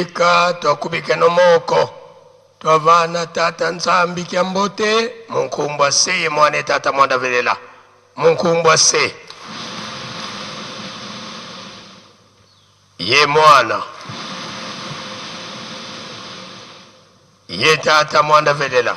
Bika twakubike no moko twavana tata Nzambi kya mbote munkumbwa se ye mwana tata mwanda velela munkumbwa se ye mwana ye tata mwanda velela.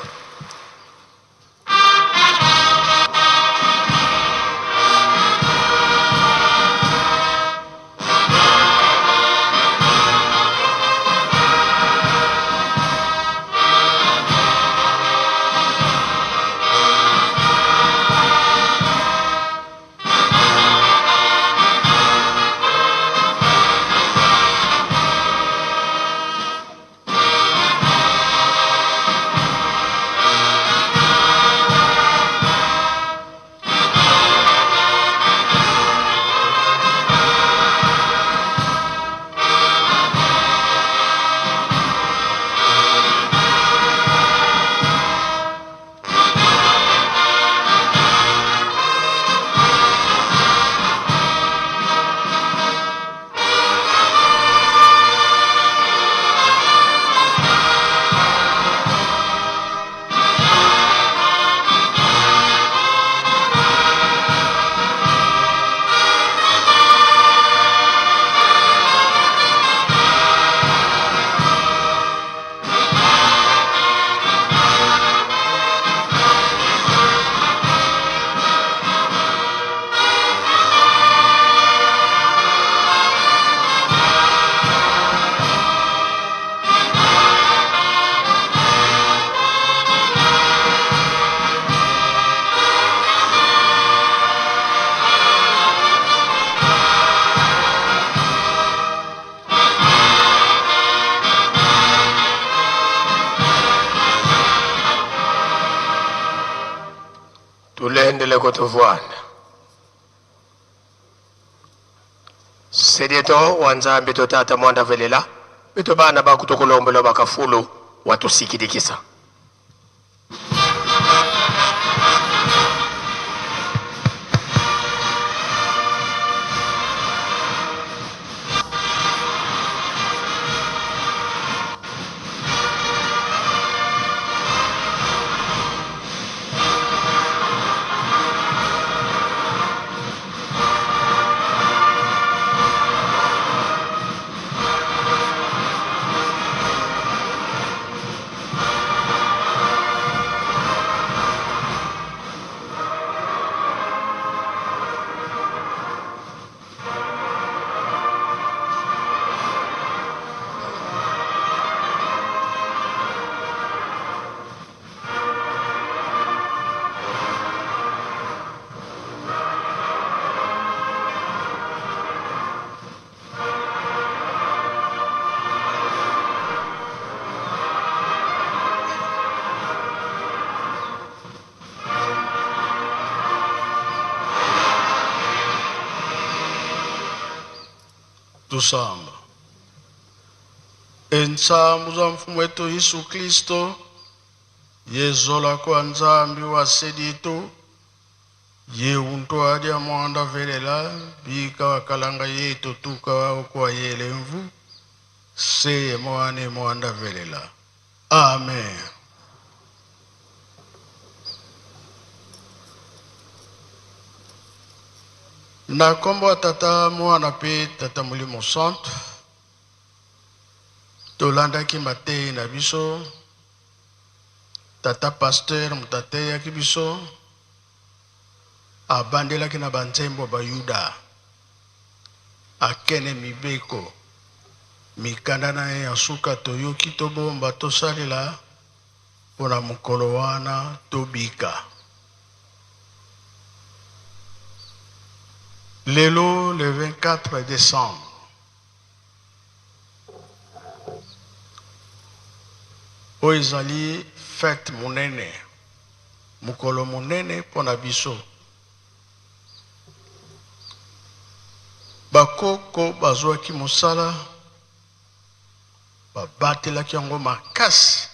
Tulendele kutuvwana sedieto wa Nzambi to tata mwanda velela beto bana bakutokulombela bakafulu watusikidikisa. Tusamba. Entsambu za mfumo wetu Yesu Kristo yezola kwa Nzambi wa seditu ye unto adia mwanda velela bika wakalanga yetu tuka wao kwa yele mvu seye mwane mwanda velela. Amen. Na kombo ya tata mwana pe tata molimo santo tolandaki mateyi na biso tata pasteur moto ateyaki biso abandelaki na banzembo bayuda akene mibeko mikanda na ye ya suka toyoki tobomba tosalela mpona mokolo wana tobika. Lelo le 24 décembre oyo ezali fete monene mokolo monene mpona biso. Bakoko bazwaki mosala babatelaki yango makasi.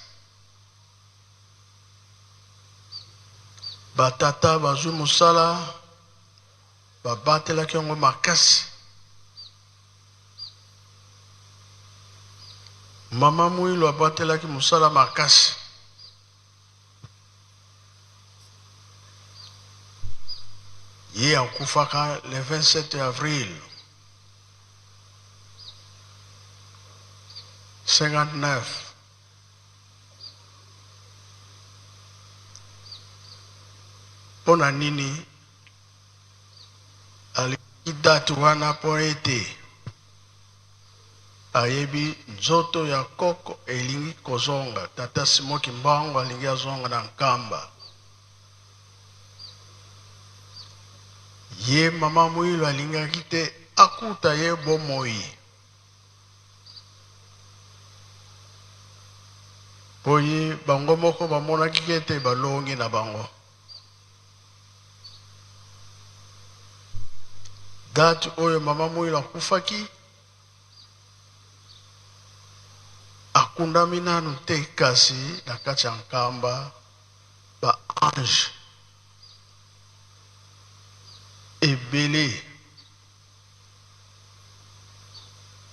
Batata bazwi mosala babatelaki yango makasi. Mama Muilu abatelaki mosala makasi. Ye akufaka le 27 avril 59. Mpo na nini alingaki date wana? Mpo ete ayebi nzoto ya koko elingi kozonga. Tata Simon Kimbangu alingi azonga na Nkamba. Ye mama Muilu alingaki te akuta ye bomoi. Mpo ye bango moko bamonaki ete balongi na bango. Date oyo mama Muilu akufaki, akundami nanu te, kasi na kati ya Nkamba ba anges ebele.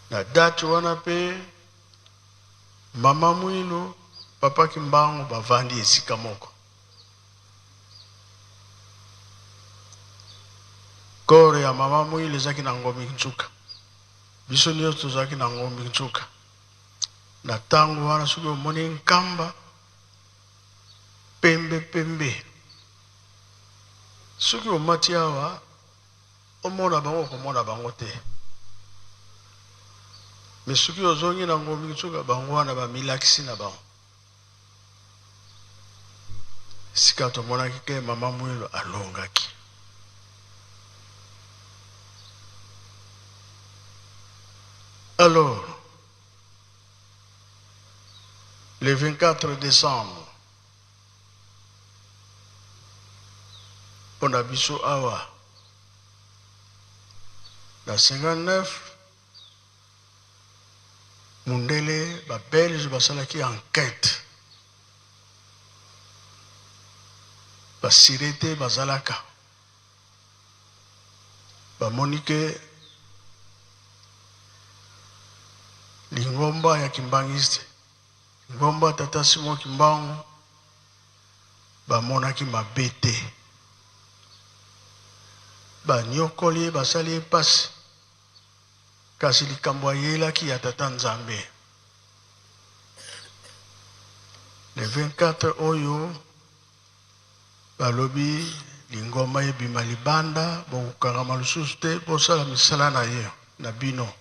Na date wana pe mama Muilu, papa Kimbangu bavandi esika moko. Corps ya mama Muilu ezalaki na Ngombi Nsuka. Biso nionso tozalaki na Ngombi Nsuka. Na tango wana soki omoni Nkamba pembe pembe, soki omati awa omona bango okomona bango te. Mais soki ozongi na Ngombi Nsuka bango wana bamilakisi na bango. Esika tomonaki ke mama Muilu alongaki. Alors, le 24 décembre, mpo na biso awa na 59, Mundele ba belge basalaki enquete ba sirete bazalaka bamoni ke lingomba ya kimbangiste lingomba tata Simon Kimbangu bamonaki mabe te banyokoli ye basali ye pasi. Kasi likambo ayelaki ya Tata Nzambe. Le 24 oyo balobi lingomba ebima libanda, bokokangama lisusu te, bosala misala na ye na bino.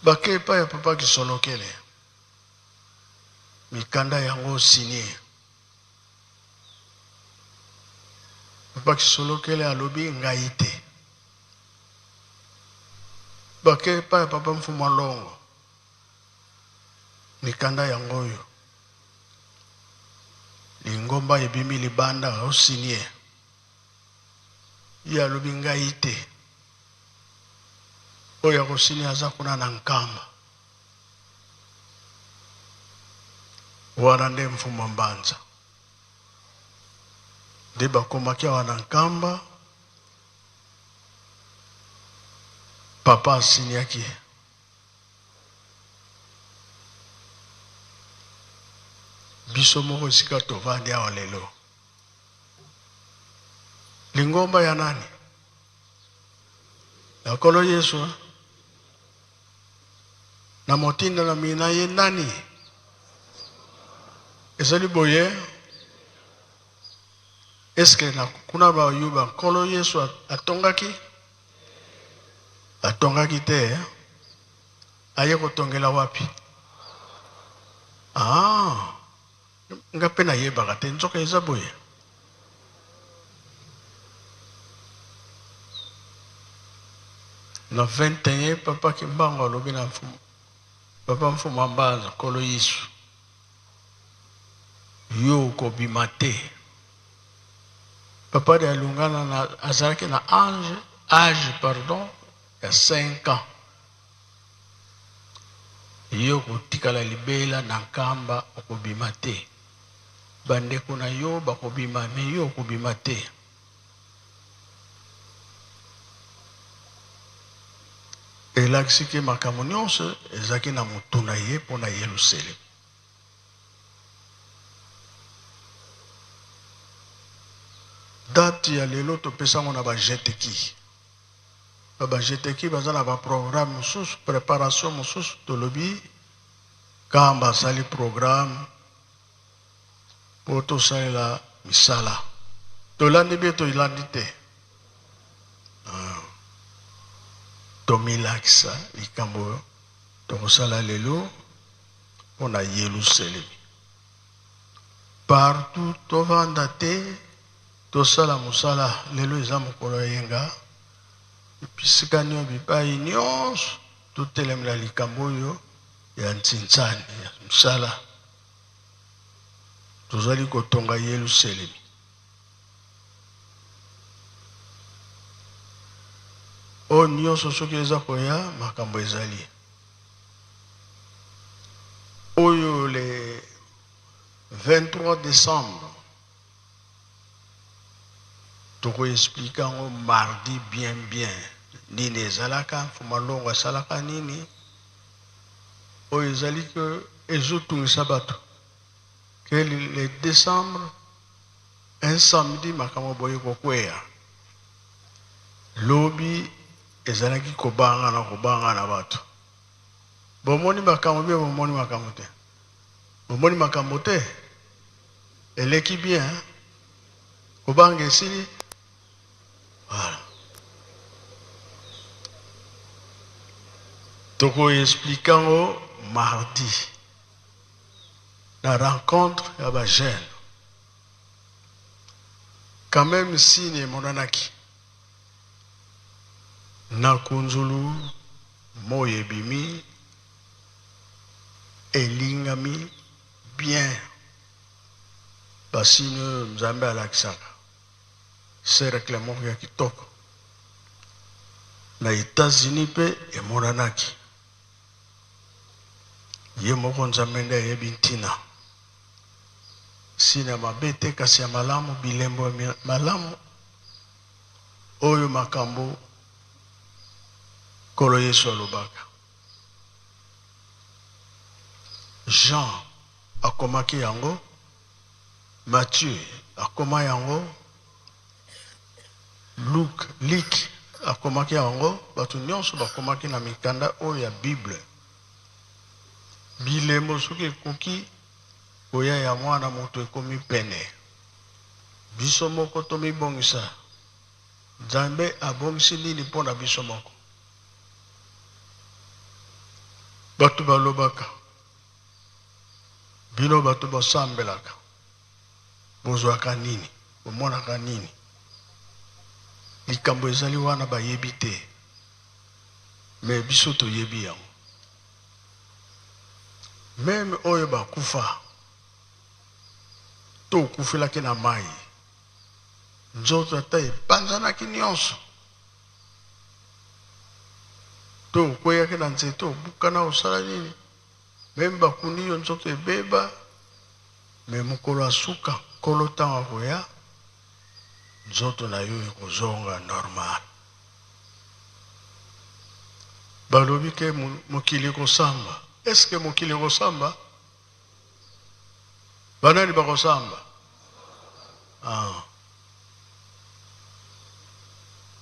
Bake epai ya Papa Kisolokele, mikanda yango signe. Papa Kisolokele alobi ngai te. Bake epai ya Papa Mfumu Alongo, mikanda yango oyo. Lingomba ebimi libanda o signe. Ye alobi ngai te. Oyo ako signe aza kuna na Nkamba. Wana nde Mfumwa Mbanza. Nde bakomaki awa na Nkamba, papa asignaki. Biso moko esika tovandi awa lelo. Lingomba ya nani? Ya Nkolo Yesu. Hein? Na motindo na mina ye nani? Ezali boye? Est-ce que na kuna ba yuba Nkolo Yesu atongaki? Atongaki te. Eh? Aye kotongela wapi? Ah, nga pe nayebaka te nzoka eza boye. Na 21 papa Kimbangu alobi na mfumu papa mfumu Ambanza Nkolo Yesu yo okobima te. Papa de Alungana na azalaki na ange age pardon ya 5 ans. Yo okotikala libela na Nkamba okobima te. Ba ndeko na yo bakobima mais yo okobima te. Elakisi ke makambo nyonso ezalaki na motu na ye mpo na Yelusalemi. Date ya lelo topesa yango na ba GTQ. Ba ba GTQ baza na ba programme mosusu, preparation mosusu, tolobi Kamba asali programme mpo tosalela misala. Tolandi bie tolandi te. Ah. Tomilakisa likambo tokosala lelo mpo na Yelusalemi. Partout tovanda te, tosala mosala. Lelo eza mokolo ya yenga, bisika nio bipai nyonso totelemela likambo oyo ya ntintsani ya mosala. Tozali kotonga Yelusalemi. Oyo nyonso soki eza koya, makambo ezali. Oyo le 23 décembre toko expliquer yango mardi bien bien nini ezalaka mfuma longo asalaka nini oyo ezali ke ezotungisa bato ke le décembre un samedi makambo boye kokweya lobi ezalaki kobanga na kobanga na bato Bomoni makambo bien bomoni makambo te? Bomoni makambo te? Eleki bien hein? Kobanga esili? Voilà. Toko expliquer yango mardi na rencontre ya ba jeunes. Quand même signe emonanaki na kunzulu Moyi ebimi elingami bien ba signe oyo nzambe alakisaka cercle moko ya kitoko na Etats Unis pe emonanaki ye moko nzambe nde ayebi ntina signe ya mabe te kasi ya malamu bilembo ya malamu oyo makambo Nkolo Yesu alobaka. Jean akomaki yango, Matthieu akoma yango, Luc, Luc akomaki yango, bato nyonso bakomaki na mikanda oyo ya Bible. Bilembo soki ekoki koya ya mwana moto ekomi pene. Biso moko tomibongisa. Nzambe abongisi nini mpo na biso moko? Bato balobaka, Bino bato bosambelaka, bozwaka nini? Bomonaka nini? Likambo ezali wana bayebi te, mais biso toyebi yango. Meme oyo bakufa to okufelaki na mayi, Nzoto ata epanzanaki nionso, to okweyaki na nzete obukana osala nini, meme bakundi yo nzoto ebeba, mais mokolo ya suka Nkolo tango akoya nzoto na yo ekozonga normal. Balobi ke mokili ekosamba, est ce que mokili ekosamba? Banani bakosamba? Ah.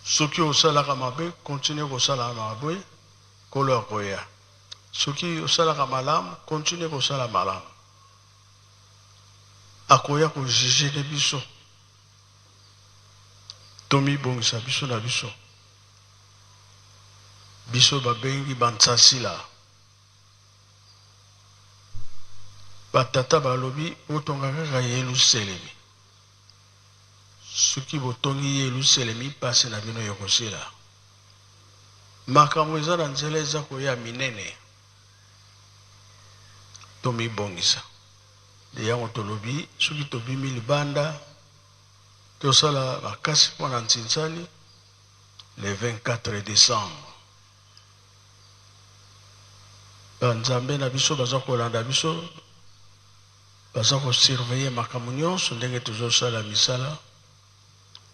Soki osalaka mabe, continue kosala mabe, Nkolo akoya. Soki osalaka malamu, continue kosala malamu. Akoya ko juger nde biso. Tomibongisa biso na biso. Biso babengi ba nsasila. Ba tata balobi botonga kaka Yeluselemi. Soki botongi Yeluselemi pasi na bino ekosila. Makambo eza na nzela eza koya minene. Tomibongisa. Nde yango tolobi soki tobimi libanda tosala makasi mpo na ntsinsani le 24 decembre. Ba nzambe na biso baza kolanda biso, baza ko surveiller makambo nyonso ndenge tozosala misala.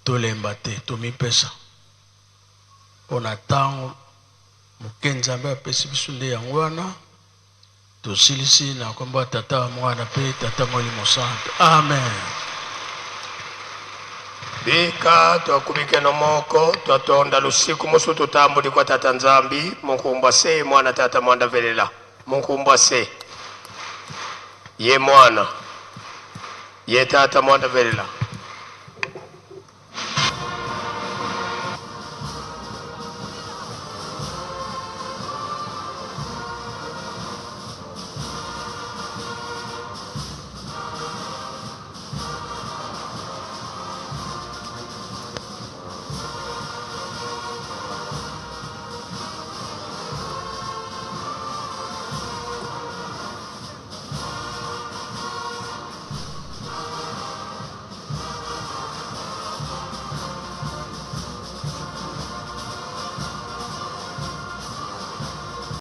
Tolemba te, tomipesa mpo na ntango Moke Nzambe apesi biso nde yango wana. Tosilisi na nkombo ya Tata, Mwana mpe Tata Molimo Santu. Amen. Bika twakubikeno moko twatonda lusiku musu tutambuli kwa Tata Nzambi munkumbwa se Mwana Tata Mwanda velela munkumbwa se ye Mwana ye Tata Mwanda velela.